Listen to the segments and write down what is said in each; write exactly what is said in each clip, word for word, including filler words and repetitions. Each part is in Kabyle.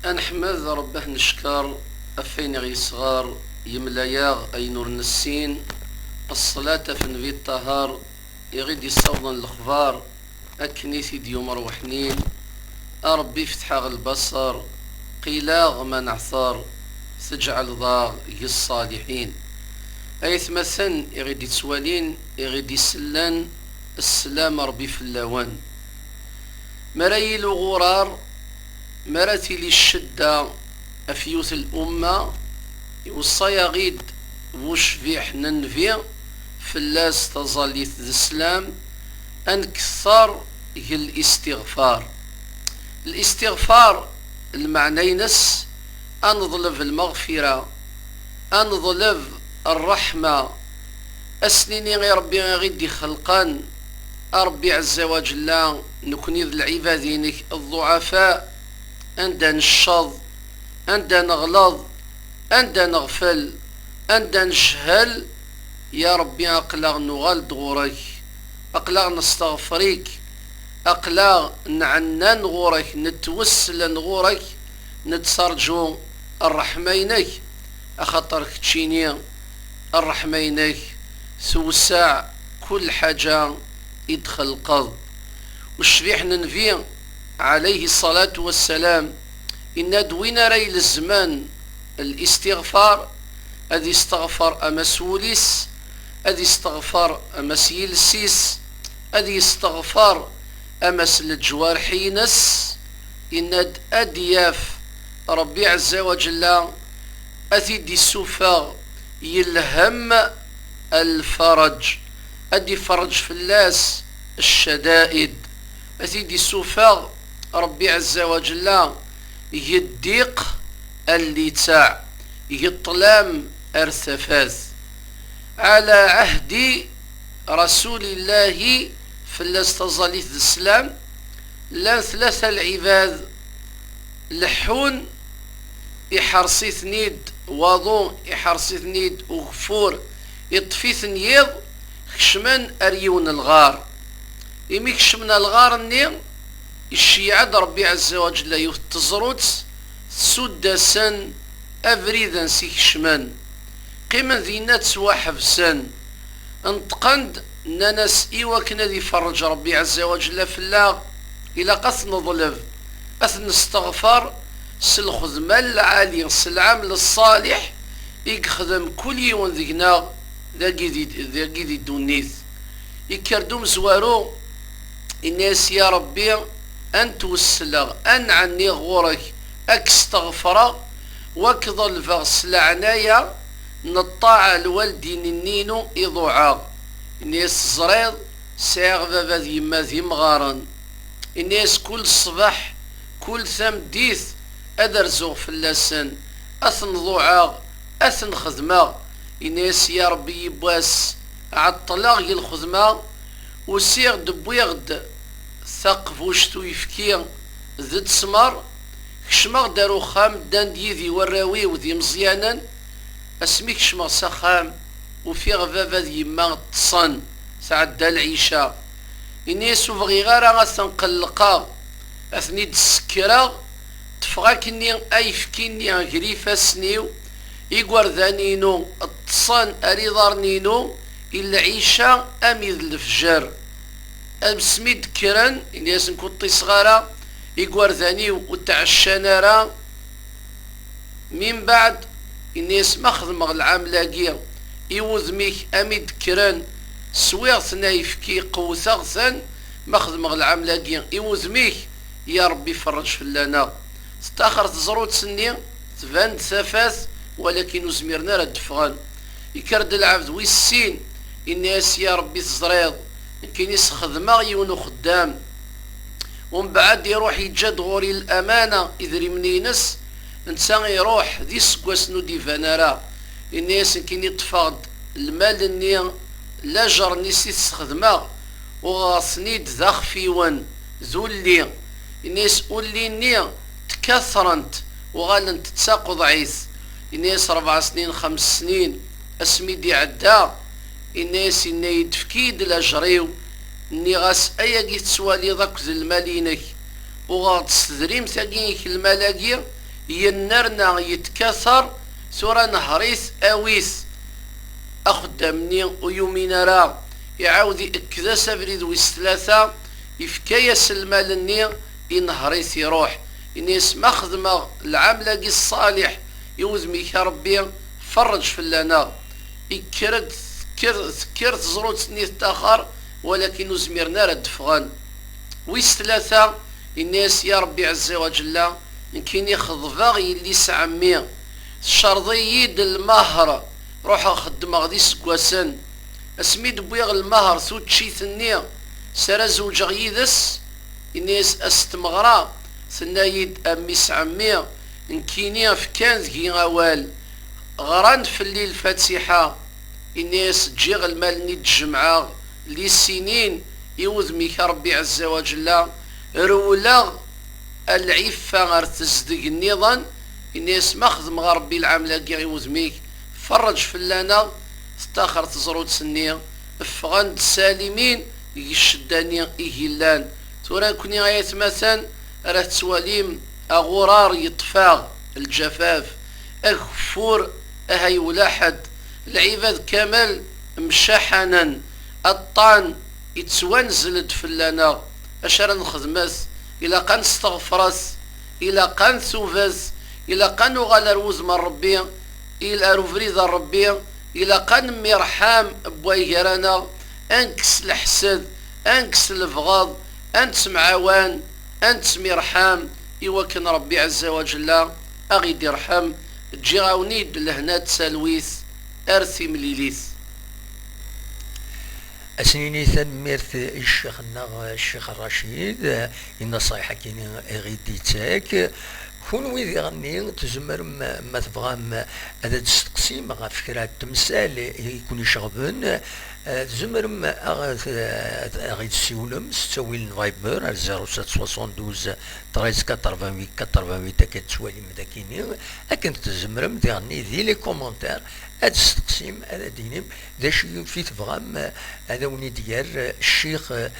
Ad neḥmed Ṛebbi, ad t-neckeṛ ɣef wayen i ɣ-yesɣer, yemla-yaɣ ayen ur nessin, ṣṣalat ɣef Nnbi Ṭṭaher, i ɣ-id-yessawḍen lexbaṛ akken i t-id-yumeṛ weḥnin. A Ṛebbi, fetḥ-aɣ lbaṣer, qqil-aɣ ma neɛteṛ, teǧɛeleḍ-aɣ g ṣṣaliḥin. Ay atmaten i ɣ-id-ittwalin, i ɣ-id-isellen, sslam Ṛebbi fell-awen. Mi ara yili uɣurar, mi ara tili ccedda ɣef yiwet n lumma, iweṣṣa-yaɣ-id bucbiḥ n Nnbi, fell-as taẓallit d sslam, ad nketteṛ g listiɣfar. Listiɣfar, lmeɛna-ines, ad neḍleb lmeɣfira, ad neḍleb ṛṛeḥma, ad s-nini i Ṛebbi i ɣ-id-ixelqen: A Ṛebbi Ɛezza wa Ǧella, nekni d lɛibad-inek ḍḍuɛafa, anda necceḍ, anda neɣleḍ, anda neɣfel, anda nejhel, ya Ṛebbi, aql-aɣ nuɣal-d ɣur-k, aql-aɣ nesteɣfer-ik, aql-aɣ nɛennan ɣur-k, nettwesslen ɣur-k, nettarǧu ṛṛeḥma-inek, axaṭer keččini ṛṛeḥma-inek tewseɛ kull ḥaǧa i d-txelqeḍ. Ucbiḥ n Nnbi, ɛalayhi ṣṣalatu wassalam, inna-d: win ara ilezmen listiɣfar, ad isteɣfer ama s wul-is, ad isteɣfer ama s yiles-is, ad isteɣfer ama s leǧwareḥ-ines, inna-d ad d-yaf Ṛebbi Ɛezza wa Ǧella, ad t-id-issufeɣ yelhem lferǧ, ad d-iferreǧ fell-as ccadaid, ad t-id-issufeɣ Ṛebbi Ɛezza wa Ǧella g ddiq a llitaɛ, g ṭṭlam ar tafat. Ɛla ɛehdi Rasulillahi, fell-as taẓallit d sslam, llan tlata lɛibad leḥḥun, iḥers-iten-id waḍu, iḥers-iten-id ugeffur, iṭṭef-iten yiḍ, kecmen ar yiwen n lɣar. Imi kecmen ɣer lɣar-nni, iceyyeɛ-d Ṛebbi Ɛezza wa Ǧella yiwet n teẓrut, tsudd-asen abrid ansi kecmen. Qqimen dinna ttwaḥebsen. Neṭqen-d, nnan-as: i wakken ad iferreǧ Ṛebbi Ɛezza wa Ǧella fell-aɣ, ilaq ad t-neḍleb, ad t-nesteɣfer s lxedma n lɛali, s lɛamel ṣṣaliḥ i yexdem kul yiwen deg-neɣ dagi di, dagi di ddunit. Yekker-d umezwaru, inna-yas: ya Ṛebbi, ad n-twessleɣ, ad n-ɛenniɣ ɣur-k, ad k-steɣfreɣ, wa k-ḍelbeɣ s leɛnaya n ṭṭaɛa lwaldin-nni-inu i ḍuɛeɣ. Inna-yas: teẓriḍ, sɛiɣ baba d yemma d imɣaren. Inna-yas: kul ṣṣbeḥ, kul tameddit, ad rzuɣ fell-asen, ad ten-ḍuɛeɣ, ad ten-xedmeɣ. Inna-yas: ya Ṛebbi, yiwwas ɛeṭṭleɣ i lxedma, usiɣ-d, wwiɣ-d taqbuct uyefki d ttmer, kecmeɣ-d ar uxxam, ddan-d yid-i warraw-iw d imeẓyanen. Asmi kecmeɣ s axxam, ufiɣ baba d yemma ṭṭsen, tɛedda lɛica. Ini-as: ur bɣiɣ ara ad ten-qellqeɣ, ad ten-id-ssekreɣ, ṭṭfeɣ akkenni ayefki-nni gar ifassen-iw, igerdan-inu ṭṭsen ar iḍarren-inu i lɛica armi d lefjer. Asmi d-kkren, ini-asen: ur ṭṭiseɣ ara, igerdan-iw ur tɛeccan ara. Mimbeɛd, ini-as: ma xedmeɣ lɛamel-agi i wudem-ik armi d-kkren, swiɣ-ten ayefki, qewwteɣ-ten, ma xedmeɣ lɛamel-agi i wudem-ik, ya Ṛebbi, ferreǧ fell-aneɣ. Teṭṭaxer teẓrut-nni, tban-d tafat, walakin ur zmiren ara ad d-ffɣen. Yekker-d lɛebd wis sin, inna-yas: ya Ṛebbi, teẓriḍ, nekkini sxedmeɣ yiwen uxeddam, umbeɛd iruḥ yeǧǧa-d ɣur-i lamana, idrimen-ines, netta iruḥ d iseggasen ur d-iban ara. Inna-yas: nekkini ṭṭfeɣ-d lmal-nni, lajer-nni s i t-sxedmeɣ, uɣeɣ-ten-id d axfiwen, d ulli. Inna-yas: ulli-nni tkatren-t, uɣalen-t d taqeḍɛit. Ini-as: rebɛa snin, xems snin, asmi d-iɛedda, ini-as, yenna-yi-d: efk-iyi-d lajer-iw. Nniɣ-as: ayagi tettwaliḍ akked lmal-inek, uɣeɣ-d s tedrimt-agi-inek lmal-agi, yennerna yetkater, tura nehṛ-it, awi-t. Axeddam-nni ur yumin ara, iɛawed iɛekked-as abrid wis tlata, ifka-yas lmal-nni, inehṛ-it iruḥ. Ini-as, ma xedmeɣ lɛamel-agi ṣṣaliḥ i wudem-ik a Ṛebbi, ferreǧ fell-aneɣ. Ikker-d, tekker, tekker teẓrut-nni tettaxer, walakin ur zmiren ara ad d-ffɣen. Wis tlata, inna-yas, ya Ṛebbi ɛezza wa ǧella, nekkini xeḍbeɣ yelli-s ɛemmi, tcerḍ-iyi-d lmehr, ruḥeɣ xeddmeɣ d iseggasen. Asmi d-wwiɣ lmehr tuččit-nni s ara zewǧeɣ yid-s, ini-as, as tmeɣra, tenna-yi-d, a mmi-s ɛemmi, nekkini fkan deg-i awal, ɣran fell-i lfatiḥa. Ini-as, ǧǧiɣ lmal-nni d-jemɛeɣ li sinin i wudem-ik a Ṛebbi ɛezza wa ǧella, rewleɣ a lɛiffa ar tezdeg nniḍen. Ini-as, ma xedmeɣ a Ṛebbi lɛamel-agi i wudem-ik, ferreǧ fell-aneɣ. Tettaxer teẓrut-nni, ffɣen-d salimin deg ccedda-nni i yellan. Tura nekkni ay atmaten ara tettwalim aɣurar yeṭṭef-aɣ lǧafaf, ageffur aha yewla ḥedd, lɛibad kamel mcaḥanen, aṭṭan ittwanzel-d fell-aneɣ. Acu ara nxedmet? Ilaq ad nesteɣfret, ilaq ad ntubet, ilaq ad nuɣal ar wudem n Ṛebbi, il-, ar ubrid n Ṛebbi, ilaq ad nemmirḥam n way gar-aneɣ, ad nekkes leḥsed, ad nekkes lebɣeḍ, ad nettemɛawan, ad nettemmirḥam, i wakken Ṛebbi ɛezza wa ǧella a ɣ-id-irḥem. Ǧǧiɣ-awen-id lehna d talwit, ar timlilit. Ad s-nini tanemmirt i ccix-nneɣ, Ccix Racid, i nnaṣayeḥ-agi i ɣ-id-ittak. Kunwi diɣenni tzemrem, ma tebɣam, ad d-testeqsim ɣef kra n temsal i kun-iceɣben, eh, tzemrem a ɣ-, a ɣ-id-tessiwlem s ttawil n Viber ar zéro sept soixante-douze treize quatre-vingt-huit quatre-vingt-huit, akka tettwalim dagini, akken tzemrem diɣenni di les commentaires ad d-testeqsim, ad d-tinim d acu i tebɣam, eh, ad awen-id-yerr, eh, Ccix, eh,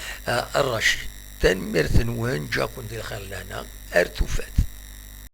Racid. Tanemmirt-nwen, ǧǧiɣ-ken di lxir lana, ar tufat.